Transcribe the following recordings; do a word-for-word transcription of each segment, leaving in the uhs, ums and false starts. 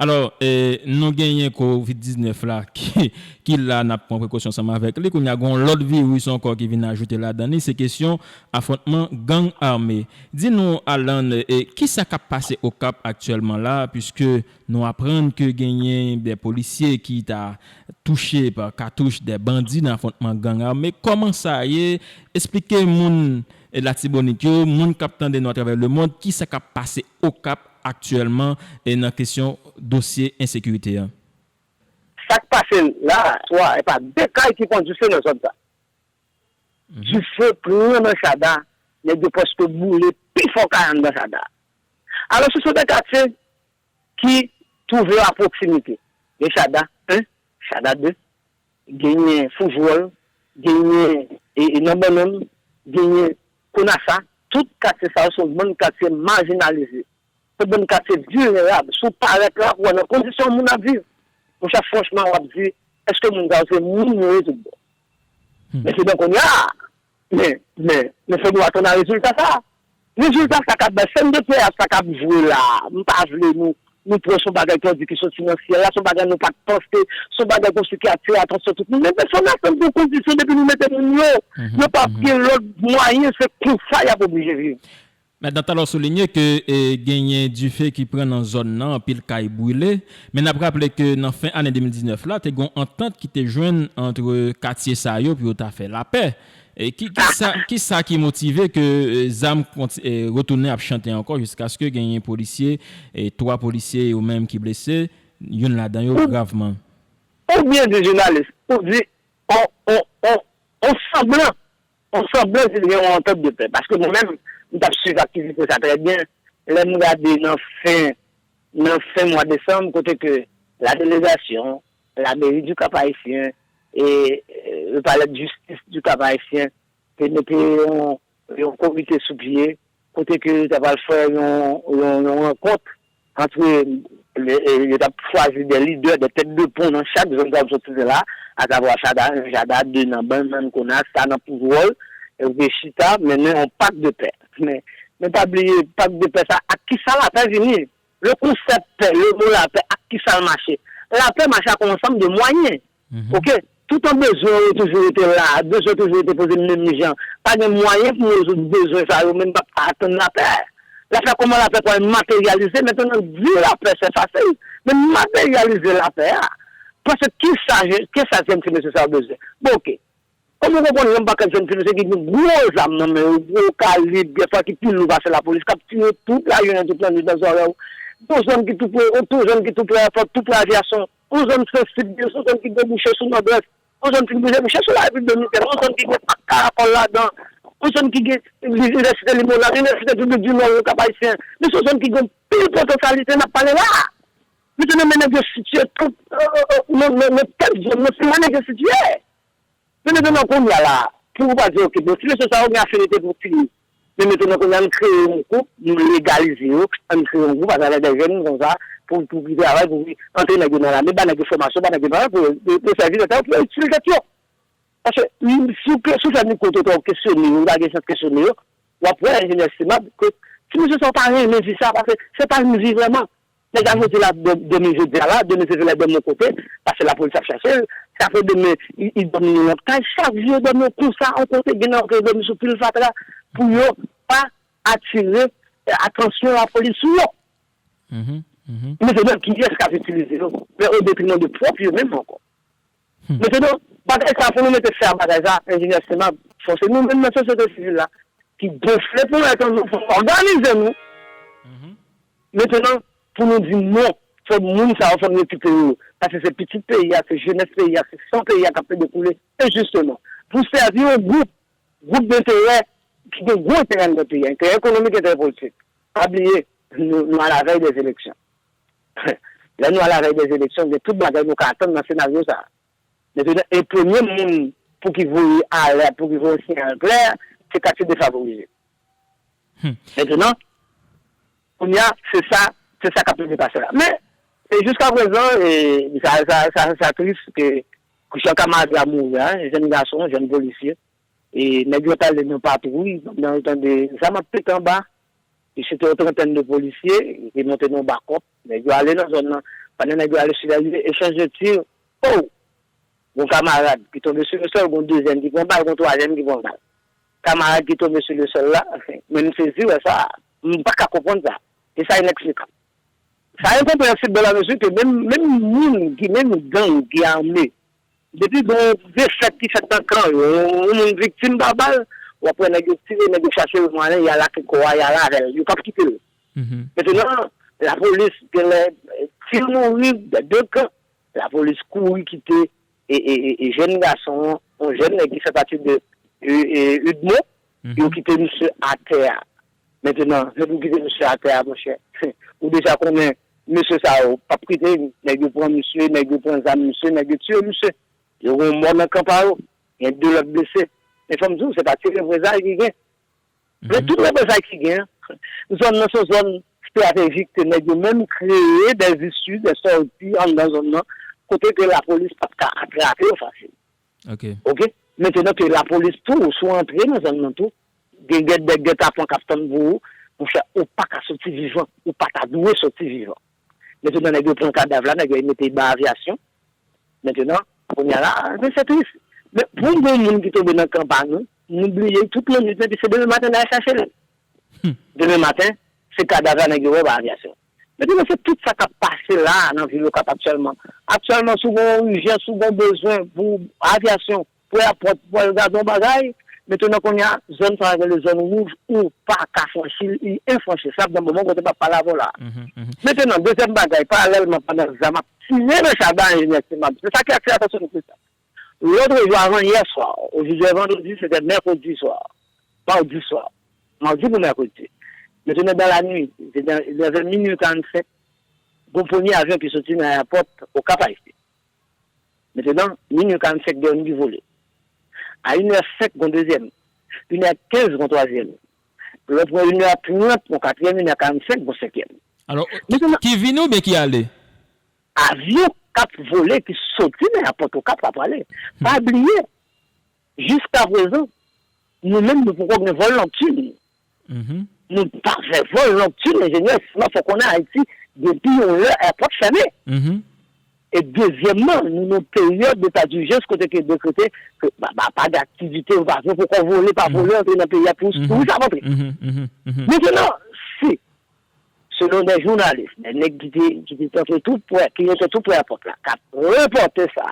Alò, e, nou genyen kovid diznèf la ki, ki la, n ap pran prekosyon ansanm avèk li. Kounye a, gen yon lòt viris ankò ki vin ajoute ladan li, se kesyon afwontman gang ame. Di nou, Alan, e, kisa k ap pase Okap aktyèlman la, piske nou aprann ke genyen de polisye ki ta touche pa katouch de bandi nan afwontman gang ame. Kòman sa ye? Esplike moun, e, Latibonit yo, moun k ap tande nou atravè lemonn, kisa k ap pase Okap aktyèlman, e, nan kesyon dosye ensekirite a. Sa k pase la, swa, e pa de kay ki pran dife nan zòn sa. Dife pran nan Chada, nèg yo prèske boule pi fò kay anndan Chada. Alò, se, se de katye ki twouve yo a pwoksimite. Gen Chada en, Chada de, genyen Foujwòl, genyen, e, e, nan Bannann, genyen Konasa. Tout katye sa yo se yon bann katye majinalize. Se bann katye vilnerab. Si w parèt la, w wè nan kondisyon moun ap viv. Monchè, franchman, w ap di, èske moun sa yo se moun yo ye tout bon? Men se nan kounye a, men, men, men fò nou atann a rezilta sa. Rezilta sa k ap bay, sèn de teyat sa k ap jwe la, m pa vle nou, nou pran se yon bagay ki, on di, ki soti nan syèl la, se yon bagay nou pa t panse, se yon bagay kòmsi ki atire atansyon tout moun. Men, men fò n atann pou kondisyon depi nou mete moun yo, yo p ap gen lòt mwayen, se konsa y ap oblije viv. Madan Talò soulinye ke, e, genyen dife ki pran nan zòn nan, anpil kay brile. Men n ap raple ke nan fen ane de mil diznèf la, te gen yon antant ki te jwenn ant katye sa yo pou yo ta fè lapè. E ki, ki sa, ki sa ki motive ke, e, zam konti-, e, retounen ap chante ankò jiskaske genyen polisye, e, twa polisye yo menm ki blese, youn ladan yo gravman? Ou byen di, jounalis, ou di, on, on, on, on sanblan, on sanblan di l gen yon antant de pè. Paske mwen menm, m t ap swiv aktivite sa trè byen. Lè m gade nan fen, nan fen mwa desanm, kote ke la delegasyon, la mairie du Cap Haïtien e, e le palais de justice du Cap Haïtien te mete yon, yon komite sou pye, kote ke yo ta pral fè yon, yon, yon rankont ant, e, e, yo t ap chwazi de lidè, de tèt de pon nan chak zòn k ap sòti la, asavwa Chada en, Chada de nan Bannann, Konasa, nan Poujwòl, e yo te chita, mennen yon pak de pè. Men, men pa bliye, pak de pè sa, ak kisa lapè vini? Le konsèp pè, le mo lapè, ak kisa l mache? Lapè mache ak yon ansanm de mwayen. Oke? Toutan bezwen yo toujou rete la, bezwen toujou rete poze menm jan. Pa gen mwayen pou nou rezoud bezwen sa yo, men n p ap ka atann lapè. Lapè, kòman lapè pral materyalize? Mentnan, di lapè, se fasil, men materyalize lapè a. Paske kisa, kisa jèn ti mesye sa yo bezwen? Bon, oke. Kòm ou konprann, yon pakèt jèn ti mesye ki gen gwo zam nan men yo, gwo kalib, dèfwa ki pi lou pase lapolis, k ap tire tout lajounen, tout lannwit nan zòrèy ou. Yon zòn ki tou pre, yon tou zòn ki tou pre èpòt, tou pre avyasyon. Yon zòn sansib, yon zòn ki debouche sou Nòdwès. Yon zòn ki debouche sou Larepiblik Dominikèn. Yon zòn ki gen pak Karapòl ladan. Yon zòn ki gen li-, Inivèsite Limonad, Inivèsite Piblik di Nò, Kap Ayisyen. Men se yon zòn ki gen pil potansyalite n ap pale la. Misye nan men nèg yo sitiye tout, euh, euh, euh, nan, nan, nan tèt zòn nan, se la nèg yo sitiye. Men mentnan kounye a la, pou ou pa di, oke, bon, ti mesye sa yo gen afinite pou ti li. Men mentnan kounye a, ann kreye yon gwoup, nou legalize yo, ann kreye yon gwoup atravè de jèn konsa, pou, pou ki travay, pou ki antre nèg yo nan lame, ba nèg yo fòmasyon, ba nèg yo travay, pou yo, yo, yo sèvi nèg yo, pou yo itil tèt yo. Paske, si w ke, si w fè mikwo twotwa, w kesyone yo, ou pa gen chans kesyone yo, w ap wè enjenyè Simard ke ti mesye sa yo pa renmen vi sa, paske se pa yon vi vrèman. Nèg la soti la, dò-, dòmi jodi a la, demen se vin la dòmi yon kote, paske lapolis ap chache l. Sa fè demen, li, li dòmi nan yon lòt kay. Chak jou yo dòmi konsa, yon kote, gen nan yo ki dòmi sou pil fatra, pou yo pa atire, eh, atansyon lapolis sou yo. Mentnan, kiyès k ap itilize yo? Men o detriman de pwòp yo menm ankò. Mentnan, bagay sa, pou nou mete fè a bagay sa, enjenyè Senab, fò se nou menm nan sosyete sivil la, ki gonfle ponyèt an nou, fò n òganize nou. Mentnan, pou nou di non, fò moun sa yo, fò n rekipere yo. Paske se pitit peyi a, se jenès peyi a, se san peyi a k ap plede koule enjisteman. Pou sèvi yon gwoup, gwoup denterè ki gen gwo enterè anndan peyi a, enterè ekonomik, enterè politik. Pa bliye, nou, nou alavèy dèz eleksyon. Lè nou alavèy dèz eleksyon, gen tout bagay nou ka atann nan senaryo sa a. Mentnan, e premye moun pou ki voye alèt, pou ki voye siyal klè, se katye defavorize. Mentnan, kounye a, se sa, se sa k ap pase la. Men, e jiska prezan, e, sa, sa, sa, sa tris ke Christian Camarga mouri a, jèn gason, jèn polisye. E nèg yo t ale nan patwouy, pandan yo tande zam ap pete anba. E se te yon trantèn de polisye ki monte nan yon bakòp. Nèg yo ale nan zòn nan, Pandan nèg yo ale sou lè, yo echanj de tir. Oh! Gon kamarad ki tonbe sou le sòl, gon dezyèm ki pran bal, gon twazyèm ki pran bal. Kamarad ki tonbe sou le sòl la, mwen m sezi wè sa, m pa ka konprann sa. E sa ineksplikab. Sa enkonprensib dans la mesure que menm, menm moun ki, menm gang ki ame, depi gon defèt ki fèt nan kan yo, yon, yon moun viktim pa bal, w ap wè nèg yo tire, nèg yo chache l mwayen, y al ak kò a, y al avè l, yo p ap kite l. Mentnan, lapolis, genlè, ti mouri, de de kan, lapolis kouri kite e, e, e, e jèn gason an, yon jèn nèg ki fè pati de e, e, UDMO, yo kite misye atè a. Mentnan, lè pou kite misye atè a, monchè, ou deja konnen mesye sa yo p ap kite, nèg yo pran misye, nèg yo pran zam misye, nèg yo tiye misye. Yo gen yon mò nan kan pa yo, gen de lòt blese. Men fò m di w, se pa ti reprezay ki gen. Men tout reprezay ki gen, zòn nan se yon zòn estratejik ke nèg yo menm kreye des issues, des sorties anndan zòn nan, kote ke lapolis p ap ka atrape yo fasil. Oke? Mentnan ke lapolis tou, si w antre nan zòn nan tou, gen gèt, gètapan k ap tann pou ou, monchè, ou pa ka soti vivan, ou pa ta dwe soti vivan. Mentnan nèg yo pran kadav la, nèg yo mete ba avyasyon. Mentnan, kounye a la, men se tris. Men pou yon moun ki tonbe nan kan pa nou, nou bliye tout lannwit, epi se demen maten n al chache l. Demen maten, se kadav la nèg yo wè pa avyasyon. Mentnan, se tout sa k ap pase la a nan vil Okap aktyèlman. Aktyèlman, si w gen yon ijans, si w gen yon bezwen pou avyasyon, pou èpòt, pou al gade yon bagay, mentnan kounye a, zòn sa a rele zòn wouj, ou pa ka franchi l, li enfranchib. Sa ap nan moman kote m ap pale avè w la. Mentnan, dezyèm bagay, paralèlman pandan zam ap tire nan chada enjenyè Simab, se sa ki atire atansyon nou plis la. Lòt jou, avan yè swa, ojoudiè vandredi, se te mèkredi swa, mawdi swa, mawdi pou mèkredi. Mentnan, dans la nuit, se dan, dan vè minui karannsenk, gon premye avyon ki soti nan èpòt Okap Ayisyen. Mentnan, minui karannsenk, gen youn ki vole. A inè senk, gon dezyèm. Inè kenz, gon twazyèm. Lè pran inè trant, gon katriyèm, inè karannsenk, gon senkyèm. Alò, ki, ki vini oubyen ki ale? Avyon k ap vole, ki soti nan èpòt Okap k ap prale. Pa bliye, jiskaprezan, nou menm, nou poko gen vòl nòktin. Nou pa fè vòl nòktin, enjenyè, sinon fò konnen Ayiti, depi yon lè, èpòt fèmen. E dezyèmman, nou nan peryòd deta dijans kote ke dekrete ke pa, pa, pa gen aktivite, pa, poko vole, pa vole antre nan peyi a pou touris ap antre. Mentnan, si, selon de jounalis, de nèg ki te, ki te tante tou prè, ki rete tou prè èpòt la, k ap repòte sa,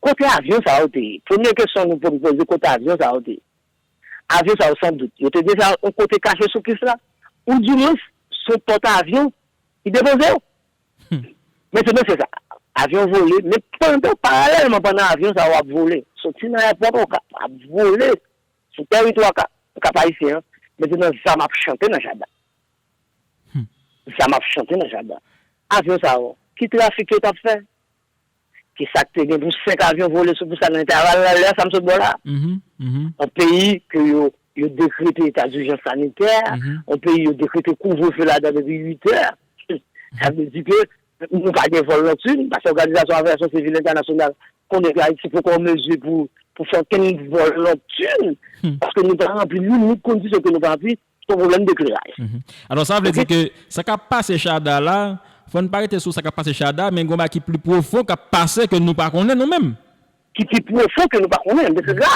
kote avyon sa yo te ye? Premye kesyon nou pou n poze, kote avyon sa yo te ye? Avyon sa yo, sandout, yo te deja yon kote kache sou pis la, oudimwens, se yon pòt avyon ki depoze yo. Mentnan, se sa. Avyon vole, men pandan, paralèlman, pandan avyon sa yo ap vole, soti nan èpòt Okap, ap vole sou tèritwa Ka-, Kap Ayisyen an, mentnan, zam ap chante nan jaden. Zam ap chante nan jaden. Avyon sa yo, ki trafik yo t ap fè? Ki sa k te gen pou senk avyon vole sou pis la nan entèval la, lè sa m sot bò la? Yon peyi ke yo, yo dekrete eta dijans sanitè, yon peyi yo dekrete kouvrefe ladan depi uit è. Sa vle di ke nou pa gen vòl nòktin, paske Òganizasyon Avyasyon Sivil Entènasyonal konnen ke Ayiti poko an mezi pou, pou fè okenn vòl nòktin, paske nou pa ranpli limit kondisyon ke nou pa ranpli. Se yon pwoblèm dekleraj. Alò, sa vle di ke sa k ap pase chada la, fò n pa rete sou sa k ap pase chada, men gon bagay ki pli pwofon k ap pase ke nou pa konnen nou menm. Ki pi pwofon ke nou pa konnen. Men se la,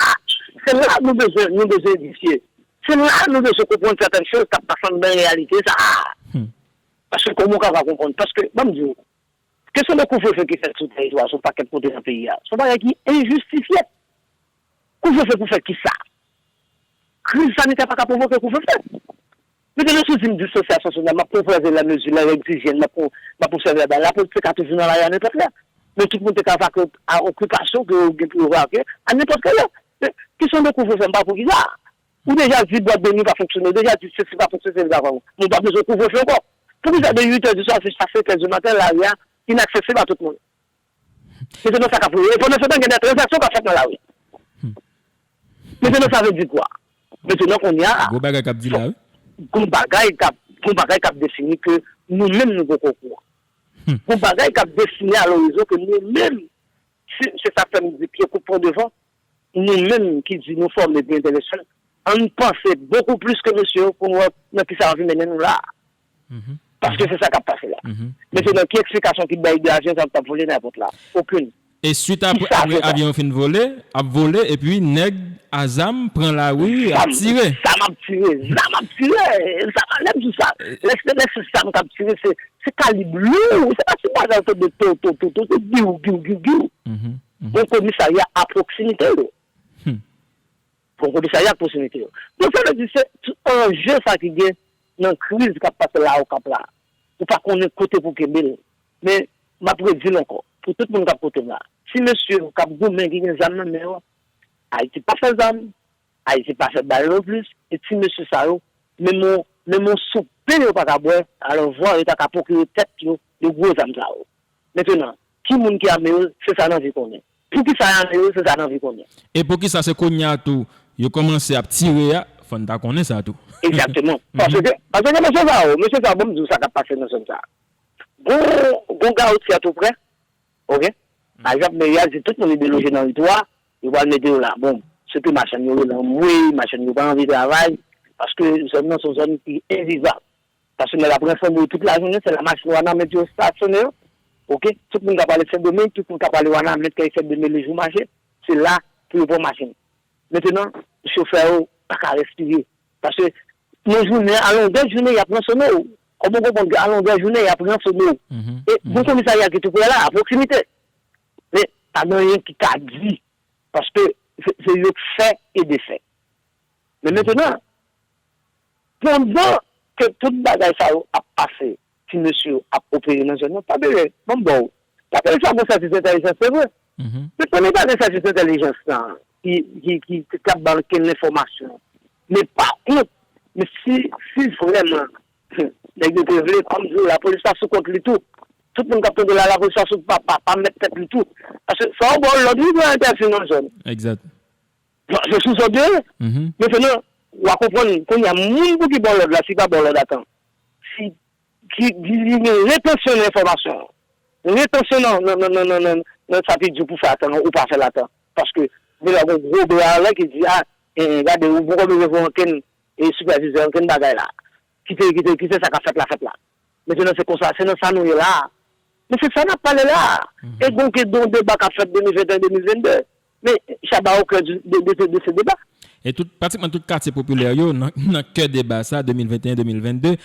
se la nou bezwen, nou bezwen edifye. Se la nou bezwen konprann sètèn choz k ap pase anndan reyalite sa a. Paske kòman w ka pa konprann? Paske, ban m di w, kesyon de kouvrefe ki fèt sou tèritwa, sou pakèt kote nan peyi a, se yon bagay ki enjistifye. Kouvrefe pou fè kisa? Kriz sanitè pa ka pwovoke kouvrefe. Mentnan, si w di m distansiyasyon sosyal, m ap konprann la mezi, lè règ dijyèn, m ap, m ap obsève ladan. Lapolis te ka toujou nan lari a nenpòt lè. Men tout moun te ka evakye a okipasyon ke yo gen pou yo evakye a nenpòt kèl lè. Men kesyon de kouvrefe, m pa konn kisa. Ou deja di bwat de nwi pa fonksyone, ou deja di sesi pa fonksyone, sela pa fonksyone. Men w pa bezwen kouvrefe ankò. Poukisa de uit è di swa jiska senk è di maten, lari a inaksesib a tout moun? Mentnan sa k ap rive. Pandan se tan, gen de tranzaksyon k ap fèt nan lari. Mentnan sa vle di kwa? Mentnan kounye a, gwo bagay k ap di la, wi. Gon bagay k ap, gon bagay k ap defini ke nou menm nou poko okouran. Gon bagay k ap defini a lorizon ke nou menm, se, se sa k fè m di pye kout pran devan, nou menm ki di nou fòme epi entèlektyèl, ann panse bokou plis ke mesye yo pou n wè nan kisa yo vin mennen nou la a. Paske se sa k ap pase la. Mentnan, ki eksplikasyon ki bay de avyon sa k ap vole nan èpòt la? Okenn. E swit apre, apre avyon fin vole, ap vole, epi nèg a zam pran lari, ap tire. Zam ap tire, zam ap tire. Zam, lè m di sa, lè se, lè se zam k ap tire, se, se kalib lou, se pa ti bagay tande to, to, to, to, se giw, giw, giw, giw. Bon komisarya a pwoksimite yo. Bon komisarya a pwoksimite yo. Donk, sa vle di, se anje sa ki gen nan kriz k ap pase la Okap la. Ou pa konnen kote pou kenbe l. Men, m ap redi l ankò, pou tout moun k ap koute m la, ti mesye yo k ap goumen, ki gen zam nan men yo, Ayiti pa fè zam, Ayiti pa fè bal non plis, e ti mesye sa yo, menm yon, menm yon soup pen yo pa ka bwè, alò vwa yo ta ka pwokire tèt yo de gwo zam sa yo. Mentnan, ki moun ki ame yo, se sa n anvi konnen. Poukisa y ame yo, se sa n anvi konnen. E poukisa se kounye a tou, yo kòmanse ap tire a, fò n ta konnen sa tou. Egzakteman. Paske, paske mesye sa yo, mesye sa yo, bon, m di w sa k ap pase nan zòn sa a. Gon, gon gawotye a tou prè, oke? Pa egzanp, meri a di tout moun li deloje nan ri tou a, yo pral mete yo la. Bon, se ke machann yo rele anmwey, machann yo pa anvi travay, paske zòn nan se yon zòn ki envivab. Paske nèg ap ranse anmwey tout lajounen, se la machin Wanament yo estasyone yo. Oke? Tout moun k ap ale Sendomeng, tout moun k ap ale Wanament, k ap fè de mele jou mache, se la pou yo pran machin. Mentnan, chofè yo pa ka respire. Paske nan jounen, a longè jounen, y ap ransone w. Kòman w konprann ke a longè jounen, y ap ransone w? E gon komisarya ki tou prè la, a pwoksimite. Men, pa gen anyen ki ka di. Paske se, se yo k fè e defè. Men mentnan, pandan ke tout bagay sa yo ap pase, ti mesye yo ap opere nan zòn nan, pa bezwen, ban m ba w, pa bezwen sa gon sèvis entèlijans, se vre. Men pandan pa gen sèvis entèlijans lan, ki, ki, ki, ki ap ba ankenn enfòmasyon. Men pa kont, men si, si vrèman, nèg yo te vle, kòm di w, lapolis pa sou kont li tou. Tout moun k ap tande la, lapolis pa sou, pa, pa, pa mèt tèt li tou. Paske sa w ba w lòd, wi, pou entèvni nan zòn. Egzat. Bon, se sou zòd yo ye. Mentnan, w a konprann, kounye a, moun pou ki ba w lòd la, si pa ba w lòd a tan, si ki, ki, ki gen retansyon nan enfòmasyon an, retansyon nan, nan, nan, nan, nan, nan, nan sa ki di w pou fè a tan, ou pa fè l a tan. Paske, deja gon gwo bra anlè ki di, a, e, gade, ou poko bezwen fè ankenn, e, sipèvizè, ankenn bagay la. Kite, kite, kite sa k ap fèt la, fèt la. Mentnan, se konsa, se nan sa nou ye la a. Men se sa n ap pale la a. E gon ke gon deba k ap fèt de mil venteyen, de mil vennde. Men Shabba o kè di, de, de, de, de se deba. E tout, pratikman tout katye popilè yo nan, nan kè deba sa, de mil venteyen, de mil vennde.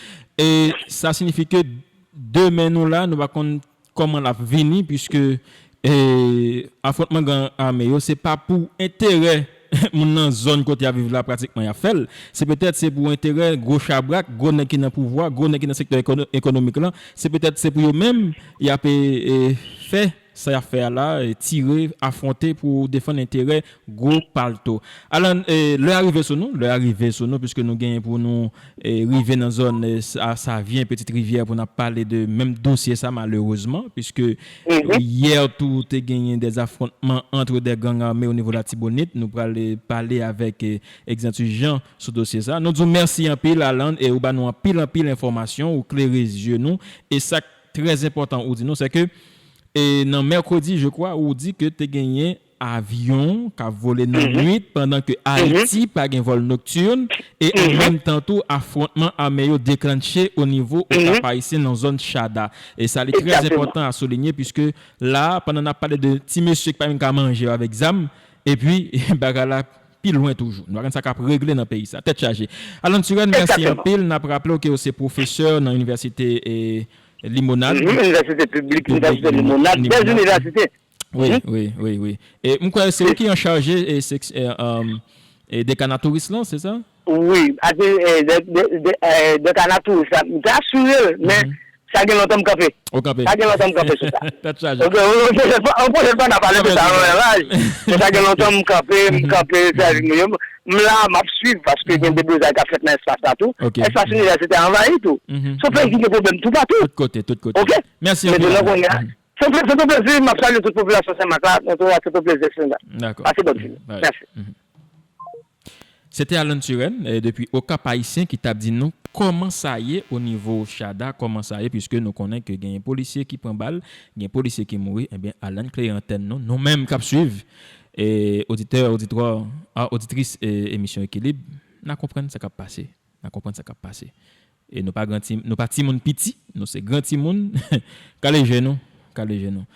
E sa siyifi ke demen nou la, nou pa konn kòman l ap vini, piske, e, afwontman gang ame yo, se pa pou enterè moun nan zòn kote y ap viv la, pratikman y ap fè l. Se petèt se pou enterè gwo chabrak, gwo nèg ki nan pouvwa, gwo nèg ki nan sektè ekono-, ekonomik lan. Se petèt se pou yo menm y ap, e, e, fè sa y ap fè a la, e, tire, afwonte pou defann enterè gwo palto. Alan, e, lè a rive sou nou, lè a rive sou nou, piske nou genyen pou nou, e, rive nan zòn, e, sa, Savyen, Petite Rivière, pou n ap pale de menm dosye sa, malerezman, piske yè tou te genyen des affrontements entre des gangs armés au niveau Latibonit. Nou prale pale avèk, e, Exantus Jean sou dosye sa. Nou di w mèsi anpil, Alan, e ou ba nou anpil, anpil enfòmasyon, ou klere zye nou, e sa k trè enpòtan ou di nou, se ke, e nan mèkredi, je crois, ou di ke te genyen avyon k ap vole nan nwit, pandan ke Ayiti pa gen vòl noktin, e an menm tan tou, afwontman ame yo deklanche o nivo Okap Ayisyen nan zòn Chada. E sa li trè enpòtan a soulinye, piske la, pandan n ap pale de ti mesye ki pa menm ka manje avèk zam, epi bagay la pi lwen toujou. Nou pa konn sa k ap regle nan peyi sa. Tèt chaje. Alan Turenne, mèsi anpil. N ap raple w ke w se pwofesè nan inivèsite, e, Limonad. Inivèsite piblik, inivèsite Limonad, bèl inivèsite. Wi, wi, wi, wi. E m kwè se ou ki an chaje e, seks-, e, um, e dekana touris lan, se sa? Wi, ati, e, de, de, de, e, dekana touris la, m te asire l, men sa gen lontan m kanpe. Ou kanpe. Sa gen lontan m kanpe sou sa. Tèt chaje. Ok, yon pwochèn fwa, yon pwochèn fwa n a pale de sa nan yon laj. Men sa gen lontan m kanpe, m kanpe, m la, m ap swiv, paske gen de blozay k ap fèt nan espas la tou. Espas inivèsitè anvayi tou. Se yon peyi ki gen pwoblèm toupatou. Tout kote, tout kote. Ok? Mèsi anpil, Alan. Se yon plezi, se yon plezi, m ap salye tout popilasyon Senmak la, nan tou, se yon plezi, Senmak. Dakò. Pase bòn jounen. Mèsi. Se te Alan Turenne, e, depi Okap Ayisyen ki t ap di nou kòman sa ye o nivo Chada, kòman sa ye, piske nou konnen ke genyen polisye ki pran bal, gen polisye ki mouri, ebyen, Alan klere antèn nou. Nou menm k ap swiv, e, oditè, oditwa, a, oditris, e, emisyon Ekilib, n a konprann sa k ap pase. N a konprann sa k ap pase. E nou pa gran ti, nou pa timoun piti, nou se gran timoun. Kale je nou, kale je nou.